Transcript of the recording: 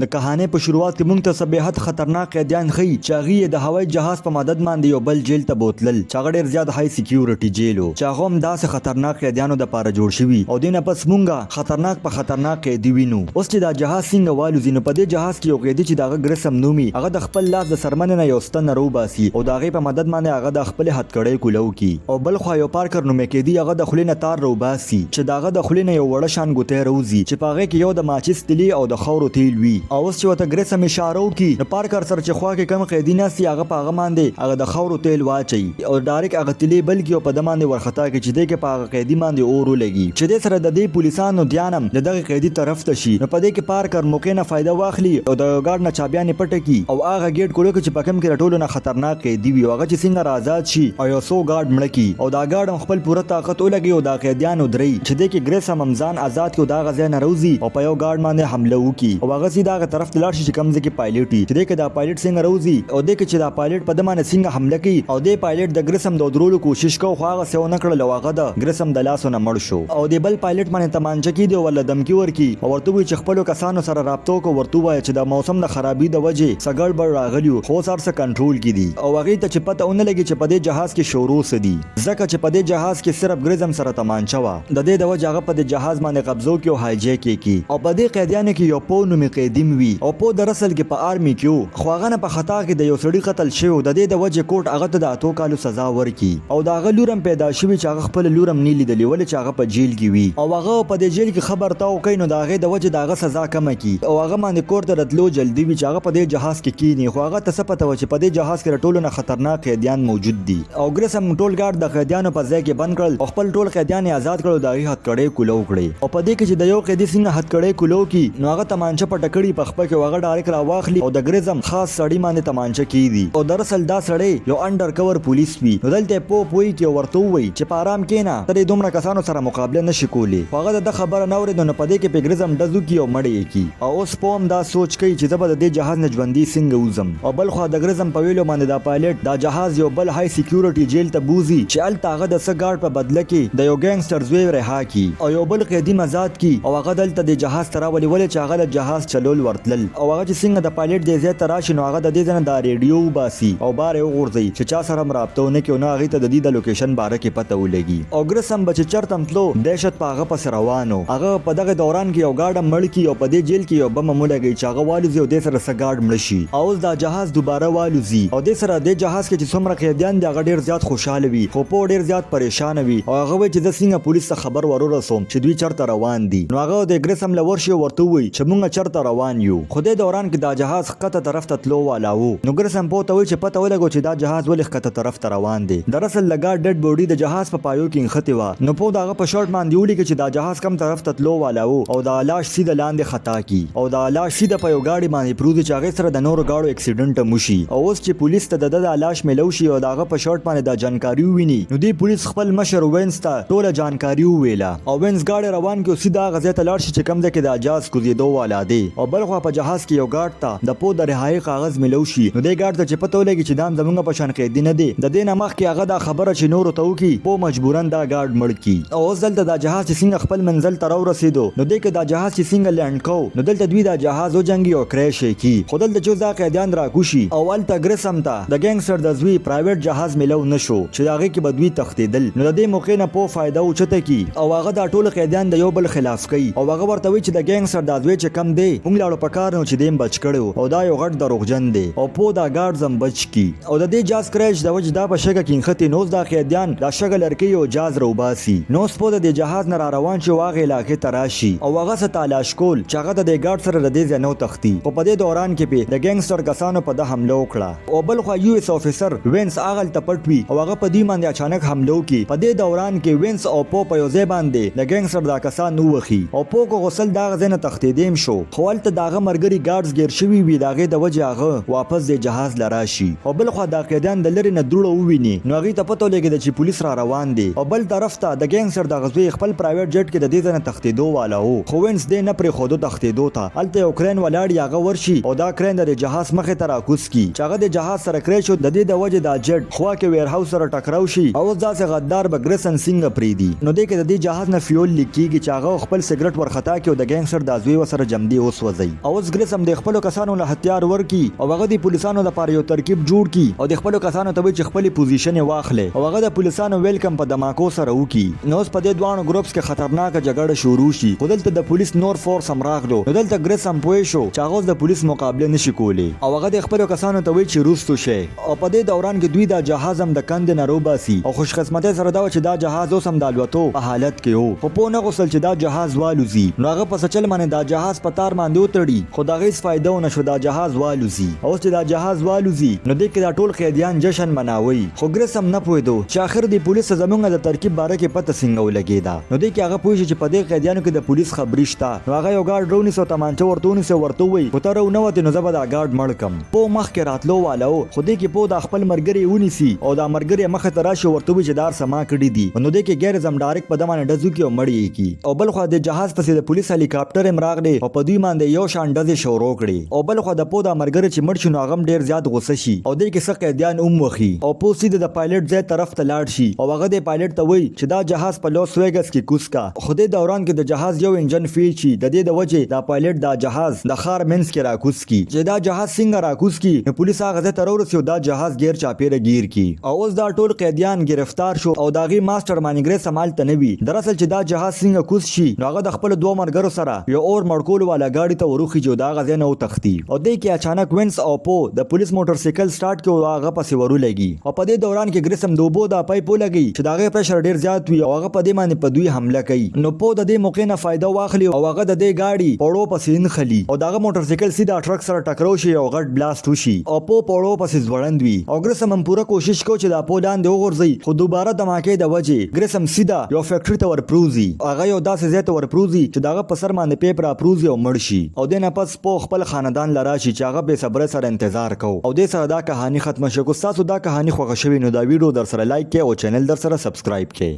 د کهانۍ په شروعات کې مونږ ته څه بېحد خطرناک قیدیان ښيي چې هغوی یې د هوایي جهاز په مدد باندې یو بل جیل ته بوتلل چې هغه ډېر زیات های سیکیورټي جیل و چې هغه هم داسې خطرناک قیدیانو دپاره جوړ شوي او دې نه پس مونږ خطرناک په خطرناک قیدي وینو. اوس چې دا جهاز څنګه والوزي نو په دې جهاز کې یو قیدي چې د هغه ګرسم نومي هغه د خپل لاس د څرمنې نه یو ستنه راوباسي او د هغې په مدد باندې هغه د خپلې هتکړۍ کوله وکړي او بل خوا یو پارکر نومې قیدي هغه د خولې نه تار راوباسي چې د هغه د خولې نه یو وړه شان ګوتی راوځي چې په هغې کې یو د ماچس تلي او د خاورو تیل وي او اوس چې ورته ګریسم اشاره وکړي نو پارکر سره چې خوا کې کوم قیدي ناست وي هغه په هغه باندې هغه د خاورو تیل واچوي او ډایرک هغه تیلې بل کړي او په ده باندې ورخطا کړي چې دې کې په هغه قیدي باندې اور ولګي چې دې سره د دې پولیسانو دھیان هم د دغه قیدي طرف ته شي. نو په دې کې پارکر موقع نه فایده واخلي او د یو ګارډ نه چابیانې پټه کړي او هغه ګیټ کولو کې چې په کوم کې د ټولو نه خطرناک قیدي وي او هغه چې څنګه را ازاد شي او یو څو ګارډ مړه کړي او دا ګارډ هم خپل پوره طاقت ولګوي او دا قیدیان ودروي چې دې کې ګریسم هم ځان ازاد کړي او د هغه ځای نه راوځي او په یو ګارډ باندې حمله وکړي او هغه سیده هغه طرف ته لاړ شي چې کوم ځای کې پایلټ وي چې دې کې دا پایلټ څنګه راوځي او دې کې چې دا پایلټ په ده باندې څنګه حمله کوي او دې پایلټ د ګریسم د ودرولو کوشش کوو خو هغه څه ونه کړل او هغه د ګریسم د لاسو نه مړ شو او دې بل پایلټ باندې تمانچه کیدي او ورله دمکي ورکړي او ورته ووایي چې خپلو کسانو سره رابطه وکړه او ورته ووایه چې د موسم د خرابي د وجې څه ګړبړ راغلي وو خو اوس هر څه کنټرول کې دي او هغوی ته چې پته ونه لګي چې په دې جهاز کې شروع څه دي ځکه چې په دې جهاز کې صرف ګریزم سره تمانچه وه. د دې د وجې هغه په دې جهاز باندې قبضه وکړي او هایجیک یې کړي او په دې قیدیانو کې یو پو نومي قیدي هم وي او پو در اصل کې په آرمي کې و خو هغه نه په خطا کې د یو سړي قتل شوی و د دې د وجې کورټ هغه ته د اتو کالو سزا ورکړي او د هغه لور هم پیدا شوي چې هغه خپله لور هم نی لیدلې ولې چې هغه په جیل کې وي او هغه په دې جیل کې ښه برتاو کوي نو د هغې د وجې د هغه سزا کمه کړي او هغه باندې کور ته د تلو جلدي وي چې هغه په دې جهاز کې کیني خو هغه ته څه پته وه چې په دې جهاز کې د ټولو نه خطرناک قیدیان موجود دي. او ګریسم ټول ګارډ د قیدیانو په ځای کې بند کړل او خپل ټول قیدیان یې ازاد کړل او د هغوی هتکړۍ کولو کړې او په دې کې چې د یو قیدي څنګه هتکړۍ کولو کړي نو هغه تمانچه پټه کړي په خپه کې او هغه ډایرک راواخلي او د ګریزم خاص سړي باندې تمانچه کیږدي او دراصل دا سړی یو انډر کور پولیس وي نو دلته یې پوه پوه کړي او ورته ووایي چې په ارام کینه ته دې دومره کسانو سره مقابله نه شې کولی خو هغه د ده خبره نه اورېده نو په دې کې پې ګریزم ډز وکړي او مړ یې کړي او اوس پوه هم دا سوچ کوي چې زه به د دې جهاز نه ژوندی څنګه وځم. او بل خوا د ګرزم په ویلو باندې دا پایلټ دا جهاز یو بل های سیکیورټي جیل ته بوزي چې هلته هغه د څه ګارډ په بدله کې د یو ګینګسټر زوی رها کړي او یو بل قیدي هم ازاد کړي او هغه دلته دې جهاز ته راولي ولې چې هغه له جهاز چلول ورتلل او هغه چې څنګه د پایلټ دې ځای ته راشي نو هغه د دې ځای نه دا ریډیو وباسي او بار یې وغورځوي چې چا سره هم رابطه ونه کړي او نه هغوی ته د دوی د لوکیشن باره کې پته ولګي او ګرسم به چې چرته هم تلو دهشت په هغه پسې روان و هغه په دغه دوران کې یو ګارډ هم مړ کړي او په دې جیل کې یو بم هم ولګوي چې هغه والوځي او دې سره څه ګارډ مړه شي او اوس دا جهاز دوباره والوځي او دې سره دې جهاز کې چې څومره قیدیان دي هغه ډیر زیات خوشحاله وي خو پو ډیر زیات پریشانه وي او هغه وایي چې زه څنګه پولیس ته خبر ورورسوم چې دوی چرته روان دي نو هغه د ګریسم له ورشي او ورته ووایي چې مونږ چرته روان یو خو دې دوران کې دا جهاز ښکته طرف ته تلو والا وو نو ګریسم پو ته وایي چې پته ولګو چې دا جهاز ولې ښکته طرف ته روان دی دراصل د ګارډ ډیډ بوډي د جهاز په پایو کې نښتې وه نو پو د هغه په شرټ باندې ولیکه چې دا جهاز کم طرف ته تلو والا وو او دا لاش سیده لاندې خطا کی او دا لاش سیده په یو ګاډي باندې پروت چې هغې سره د نورو ګاډو اکسیډنټ هم وشي او اوس چې پولیس ته د ده دا لاش میلو شي او د هغه په شرټ باندې دا جانکاري وویني نو دې پولیس خپل مشر وینس ته ټوله جانکاري وویله او وینس ګاډی روان کړي او سیده هغه ځای ته لاړ شي چې کوم ځای کې دا جهاز کوزیدو والا دی او بلخوا په جهاز کې یو ګارډ ته د پو د رهایۍ کاغذ میلو شي نو دې ګارډ ته چې پته ولګي چې دا هم زمونږ په شان قیدي نه دی د دې نه مخکې هغه دا خبره چې نورو ته وکړي پو مجبورا دا ګارډ مړ کړي او اوس دلته دا جهاز چې څنګه خپل منزل ته راورسیدو نو دې کې دا جهاز چې څنګه لینډ کو نو دلته دوی دا جهاز وجنګي او کریش یې کړي خو دلته چې اوس دا قیدیان راکوشي او هلته ګریسم ته د ګینګسټر د زوی پرایویټ جهاز میلو نه شو چې د هغې کې به دوی تښتیدل نو د دې موقع نه پو فایده اوچته کړي او هغه دا ټول قیدیان د یو بل خلاف کوي او هغه ورته وایي چې د ګینګسټر دا زوی چې کم دی مونږ لاړو په کار نه و چې دې هم بچ کړی و او دا یو غټ دروغجن دی او پو دا ګارډز هم بچ کړي او د دې جاز کریش د وجې دا په شګه کې نښتې نو اوس دا قیدیان دا شګه لرکوي او جاز راوباسي نو اوس پو د دې جهاز نه راروان شي او هغې علاقې ته راشي او هغه څه تالاش کول چې هغه د دې ګارډ سره د دې ځای نه وتښتي خو په دې دوران کې پې د ګینګسټر کسانو په ده حمله وکړه او بل خوا یو ایس افیسر وینس هغلته پټ وي او هغه په دوی باندې اچانک حمله وکړي په دې دوران کې وینس او پو په یو ځای باندې د ګینګسټر دا کسان ووهي او پو که غوښتل د هغه ځای نه تښتېدی هم شو خو هلته د هغه مرګري ګارډز ګیر شوي وي د هغې د وجې هغه واپس دې جهاز له راشي او بل خوا دا قیدیان د لرې نه دوړه وویني نو هغوی ته پته ولګېده چې پولیس را روان دي او بل طرف ته د ګینګسټر دغه زوی خپل پرایویټ جیټ کې د دې ځای نه تښتېدو والا وو خو وینس دې نه پرېښودو تښتېدو ته هلته یو کرین ولاړ وي هغه ورشي او دا کرین د دې جهاز مخې ته راکوز کړي چې هغه د جهاز سره کریش شو د دې د وجې دا جیټ خوا کې ویر هاوس سره ټکراو شي او اوس داسې غدار به ګریسن څنګه پرېږدي نو دې کې د دې جهاز نه فیول لیک کېږي چې هغه خپل سګرټ ورخطا کړي او د ګینګسټر دا زوی ورسره جمدې وسوځوي. او اوس ګریسم د خپلو کسانو له هتیار ورکي او هغه د پولیسانو لپاره یو ترکیب جوړ کړي او د خپلو کسانو ته وایي چې خپلې پوزیشنې واخلئ او هغه د پولیسانو ویلکم په دماکو سره وکړي. نو اوس په دې دواړو ګروپس کې خطرناکه جګړه شروع شي، خو دلته د پولیس نور فورس هم راغلو، نو دلته ګریسم پوه شو چې هغه اوس د پولیس مقابله نشي کولی او هغه د خپلو کسانو ته وایي چې روستو شئ او په دې دوران کې دوی دا جهاز هم د کندې نه روباسي او خوش قسمتۍ سره دا وه چې دا جهاز اوس هم د الوتو په حالت کې و، خو پوه نه غوښتل چې دا جهاز والوزي، نو هغه په څه چل باندې دا جهاز په تار باندې وتړي، خو د هغه هیڅ فایده ونه شوه دا جهاز والوزي او اوس چې دا جهاز والوزي نو دې کې دا ټول قیدیان جشن مناوي. خو ګریس هم نه پوهیدو چې اخر دې پولیس ته زمونږ د ترکیب باره کې پته څنګه ولګیده، نو دې کې هغه پوه شي چې په دې قیدیانو کې د پولیس خبري شته، نو هغه یو ګارډ رونیسي او تمانچه ورته ونیسي او ورته ووایي که ته رو نه وتې نو زه به دا ګارډ مړ کم. پوه مخکې راتلو واله و، خو دې کې پوه دا خپل ملګری ونیسي او دا ملګری یې مخې ته راشي او ورته ووایي چې دا هر څه ما کړي دي، نو دې کې ګیرز هم ډایرکټ په ده باندې ډز وکړي او مړ یې کړي. او بلخوا د جهاز پسې د پولیس هلیکاپټر هم راغلې او په دوی باندې یو شان ډزې شروع کړې. او بلخوا د پوه دا ملګری چې مړ شي نو هغه هم ډیر زیات غوسه شي او دې کې څه قیدیان هم وخي او پوه سیده د پایلټ ځای طرف ته لاړ شي او هغه دې پایلټ ته وایي چې دا جهاز په لوس ویګس کې کوز کا، خو دې دوران کې د جهاز یو انجن فیل شي، د دې د وجې دا پایلټ دا جهاز د ښار منځ کې راکوز کړي، چې دا جهاز څنګه راکوز کړي نو پولیس هغه ځای ته راورسي او دا جهاز ګیر چاپیره ګیر کړي او اوس دا ټول قیدیان ګرفتار شو او د هغې ماسټر ماینډ ګریس هم هلته نه وي. دراصل چې دا جهاز څنګه کوز شي نو هغه د خپلو دوو ملګرو سره یو اور مړ کولو والا ګاډي ته وروخیږي او د هغه ځای نه وتښتي او دې کې اچانک وینس او پو د پولیس موټر سایکل سټارټ کړي او هغه پسې ورولګي او په دې دوران کې ګریسم د اوبو دا پایپ ولګوي چې د هغې پریشر ډیر زیات وي او هغه په دې باندې په دوی حمله کوي، نو پو د دې موقع نه فایده واخلي او هغه د دې ګاډي پړو پسې نښلي او د هغه موټر سایکل سیده ټرک سره ټکرو شي او غټ بلاست وشي او پو پړو پسې ځوړند وي او ګریسم هم پوره کوشش کوي چې دا پو لاندې وغورځوي، خو دوباره دماکې د وجې ګریسم سیده یو فیکټري ته ورپروځي. هغه یو داسې ځای ته ورپروځي چې د هغه په سر باندې پیپ راپروځي او مړ شي او دې نه پس پو خپل خاندان له راشي چې هغه بې صبرۍ سره انتظار کو او دې سره دا کهاني ختمه شوه. که ستاسو دا کهاني خوښه شوې نو دا ویډیو درسره لایک کړئ او چینل درسره سبسکرایب کړئ.